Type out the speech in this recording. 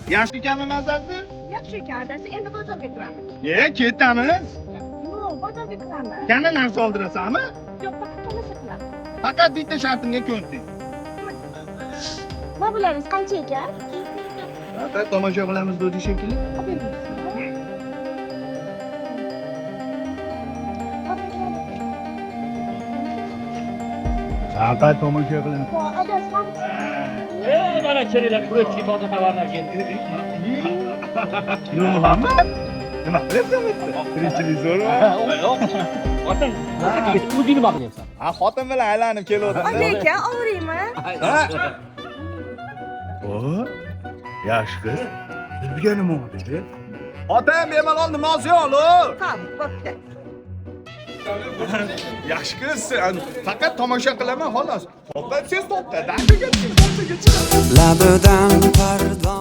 Yaxshi ekanmi mazasi? Yaxshi ekan adasi, endi bozorga kiramiz. E, ketamiz. Yo'q, bozorga kiramiz. Yana narsa oldirasanmi? Yo'q, faqat tomosha qilamiz. Faqat bitta shartimga ko'nding. Nima bularimiz qancha ekan? Faqat tomosha qilamiz dedi shekilli. Faqat tomosha qilamiz. Adasi ham Ey mana keringlar, kurashchi toza tovarlar keldi. Nurmuhammad? Nima qilyapsan bu yerda? Tirikchilik zo'rmi? Yo'q. Xotin, o'zing nima qilyapsan? Ha, xotin bilan aylanib keluvdim. Aka ekan, og'riymi? Ha? O, yaxshi qiz. Sizga nima dedi? Xotin bemalol nima olsa olur. Ha, bo'pti. Yaxshi qiz, faqat tomosha qilaman xolos. Topib, tez topdi. Dashiga, dashiga chiqadi. Labidan pardo